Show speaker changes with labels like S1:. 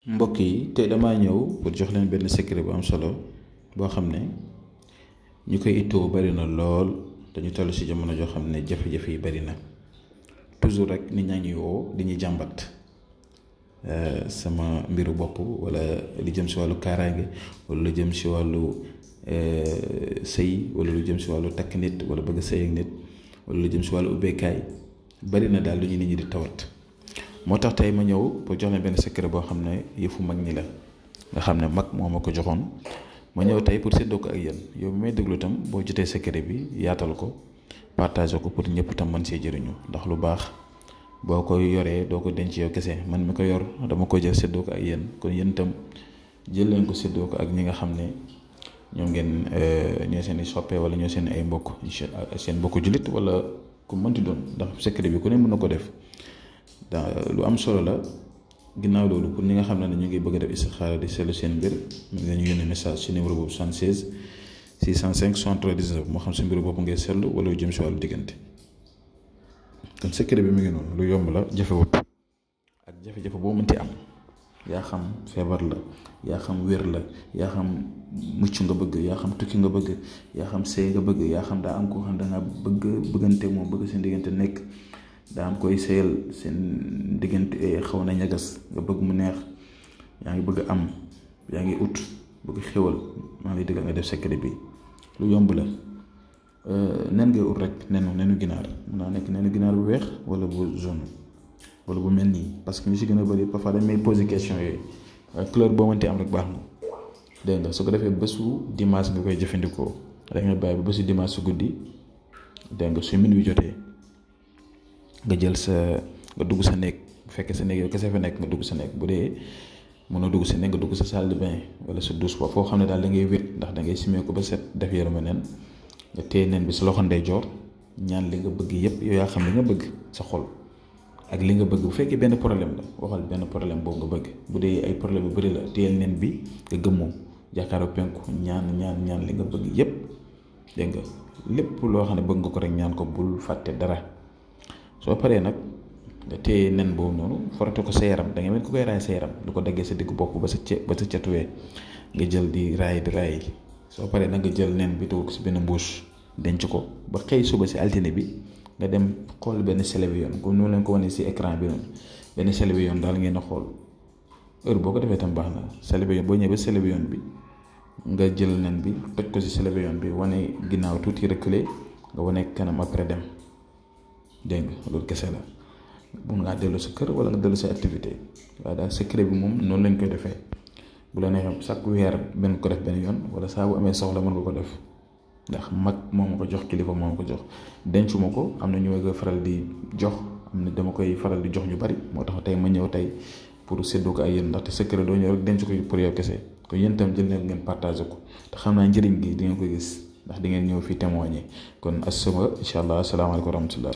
S1: mbokk yi tey damaa ñëw pour jox leen benn secret bu am solo boo xam ne ñu koy ittoo bari na lool dañu toll ci jamono joo xam ne jafe-jafe yi bari na toujours rek nit ñaa ngi woo di ñu jàmbat sama mbiru bopp wala li jëm ci wàllu kaaraange wala lu jëm ci wàllu sëy wala lu jëm ci wàllu takk nit wala bëgg sëy ak nit wala lu jëm ci wàllu ubbeekaay bari na daal lu ñu nit ñi di tawat. moo tax tey ma ñëw pour jox leen benn secret boo xam ne yëfu mag ñi la nga xam ne mag moo ma ko joxoon ma ñëw tey pour séddoo ko ak yéen yow mi may déglu tam boo jotee secret bi yaatal ko partage ko pour ñëpp tam mën see jëriñu ndax lu baax boo ko yoree doo ko denc yow kese man mi ko yor dama ko jël séddoo ko ak yéen kon yéen tam jël leen ko séddoo ko ak ñi nga xam ne ñoom ngeen ñoo seen i soppe wala ñoo seen ay mbokk seen mbokku jullit wala ku mënti doon ndax secret bi ku ne mën na ko def. lu am solo la ginnaaw loolu pour ñi nga xam ne ñu ngi bëgg a def istixaara di seetlu seen mbir mu ngi leen yónnee message ci numéro boobu 76 605 63 19 moo xam si mbiru bopp ngay seetlu wala lu jëm si wàllu diggante kon secret bi mu ngi noonu lu yomb la jafewut ak jafe-jafe boo mënti am yaa xam feebar la yaa xam wér la yaa xam mucc nga bëgg yaa xam tukki nga bëgg yaa xam sëy nga bëgg yaa xam daa am koo xam da nga bëggante moom bëgg seen diggante nekk daa am koy sëyal seen diggante xaw na ñagas nga bëgg mu neex yaa ngi bëgg am yaa ngi ut bëgg xéwal maa ngi lay digal nga def secret bi lu yomb la nen ngay ut rek nenu ginaar mun naa nekk nenu ginaar bu weex wala bu jaune wala bu mel nii parce que ñu si gën a bëri parfois dañ may poser question yooyu waaye couleur boo mënti am rek baax na dégg nga su ko defee bésu dimanche nga koy jëfandikoo rek nga bàyyi ba bésu dimanche su guddi dégg nga su minuit jotee nga jël nga dugg sa néeg bu fekkee sa néeg yow kese fa nekk nga dugg sa néeg bu dee mën a dugg sa néeg nga dugg sa salle de bain wala sa douche foo xam ne daal da ngay wét ndax da ngay simee ko ba set def yaramu nen nga téye nen bi sa loxo ndeyjoor ñaan li nga bëgg yépp yow yaa xam li nga bëgg sa xol ak li nga bëgg bu fekkee benn problème la waxal benn problème boobu nga bëgg bu dee ay problème yu bëri la téyel nen bi nga gëmmoo jàkkaaroo penku ñaan li nga bëgg yépp dégg nga lépp loo xam ne bëgg nga ko rek ñaan ko bul fàtte dara. soo paree nag nga téye nen boobu noonu forate ko sa yaram da nga mel ko koy raay sa yaram du ko daggee sa diggu bopp ba sa catuwee nga jël di raay soo paree nag nga jël nen bi tuur ko si benn mbuus denc ko ba xëy suba si altine bi nga dem xool benn télévision comme noonu leen ko wane si écran bi noonu benn télévision daal ngeen a xool heure boo ko defee tam baax na télévision boo ñëwee ba télévision bi nga jël nen bi toj ko si télévision bi wane ginnaaw tuuti reculer nga wane kanam après dem. dégg nga loolu kese la mun ngaa dellu sa kër wala nga dellu sa activité waaye daal secret bi moom noonu lañ koy defee bu la neexee chaque weer benn ko def benn yoon wala saa bu amee soxla mën nga ko def ndax mag moo ma ko jox kilifa moo ma ko jox dencuma ko am na ñu ma koy faral di jox am na dama koy faral di jox ñu bari moo tax tey ma ñëw tey pour séddoo ko ay yéen ndaxte secret doo ñëw rek denc ko pour yow kese kon yéen itam jël leen ngeen partagé ko te xam naa njëriñ gi di ngeen ko gis ndax di ngeen ñëw fii témoigner kon asuma incha allah asalaamaaleykum wa rahmatullah